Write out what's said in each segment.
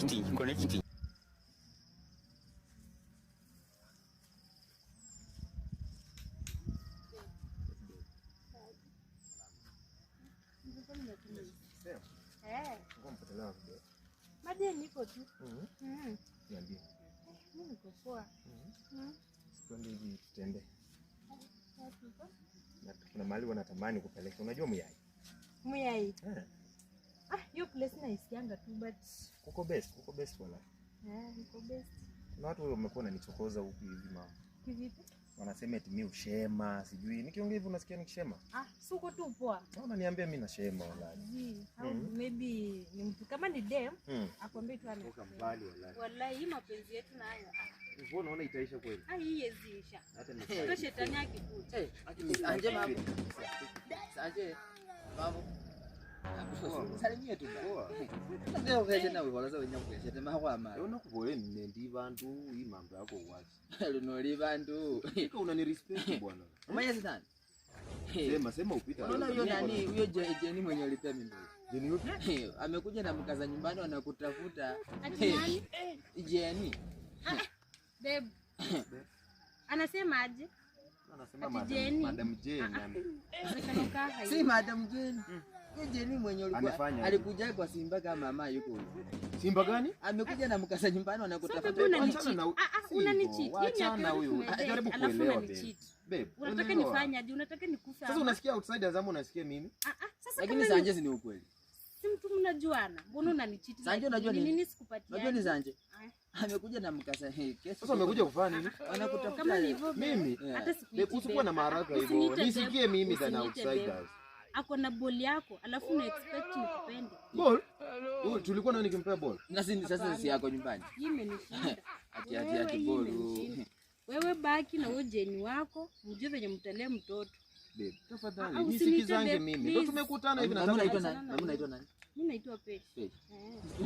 Connecting, connecting. Maji niko tu. Niambie. Mimi niko poa. Twende hivi tutembee. Na kuna mahali wanatamani kupeleka. Unajua Muyai? Muyai. Eh. Ah, hiyo place naisikianga tu but Kuko best wala. Eh, niko best. Kuna watu wamekuwa wananichokoza huku hivi mama. Kivipi? Wanasema eti mimi ushema, sijui. Nikiongea hivi unasikia nikishema? Ah, si uko tu poa. Naona niambia mimi nashema wala. Au maybe ni mtu kama ni dem akwambie tu ana. Mbali wala. Wallahi hii mapenzi yetu nayo. Wewe unaona itaisha kweli? Ah, hii yeziisha. Hata ni Ndio shetani akikuja. Sanje mambo. Sanje mambo. Salimia tu. Ndio kesho na wewe wala wenye kesho tema kwa mara. Yona kubole nendi bantu hii mambo yako wazi. Lunoli bantu. Kika unani respect bwana. Umanya sana. Sema upita. Unaona huyo nani huyo Jeni mwenye alipea mimba. Jeni yupi? Amekuja na mkaza nyumbani wanakutafuta. Ati nani? Jeni. Babe. Anasema aje? Anasema Madam Madam Jane. Si Madam Jane. Jeni mwenye alikuwa alikuja kwa Simba kama mama yuko. Simba gani? Amekuja na mkasa nyumbani wanakutafuta. Unanicheat. Achana huyu. Jaribu kuelewa babe. Babe, unataka nifanye aje? Unataka nikufe? Sasa unasikia outsiders ama unasikia mimi? Sasa lakini Sanje ni ukweli. Si mtu mnajuana. Mbona unanicheat? Sanje unajua ni nini sikupatia? Unajua ni Sanje. Amekuja na mkasa hii. Sasa amekuja kufanya nini? Wanakutafuta. Kama ni hivyo mimi hata sikuiti. Usikuwa na maharaka hivyo. Nisikie mimi than outsiders. Ako na ball yako alafu una expect nikupende. Ball? Tulikuwa nani nikimpea ball? Na si sasa si yako nyumbani. Hii imenishinda. Ati ball. Wewe baki na wewe jeni wako, mjue venye mtalea mtoto. Babe, tafadhali nisikizange mimi. Ndio tumekutana hivi nataka. Mimi naitwa nani? Mimi naitwa Peshe.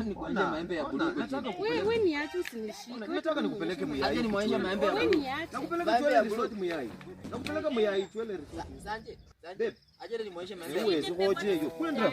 Ni kuanja maembe ya buluu. Wewe niache usinishike. Nataka nikupeleke Muyai. Aje nimuonyeshe maembe ya buluu. buluu. Wewe niache. Nakupeleka Chwele Resort Muyai. Nakupeleka Muyai Chwele Resort. Sanje. Sanje. Aje nimuonyeshe maembe. Wewe usihoje hiyo. Kwenda.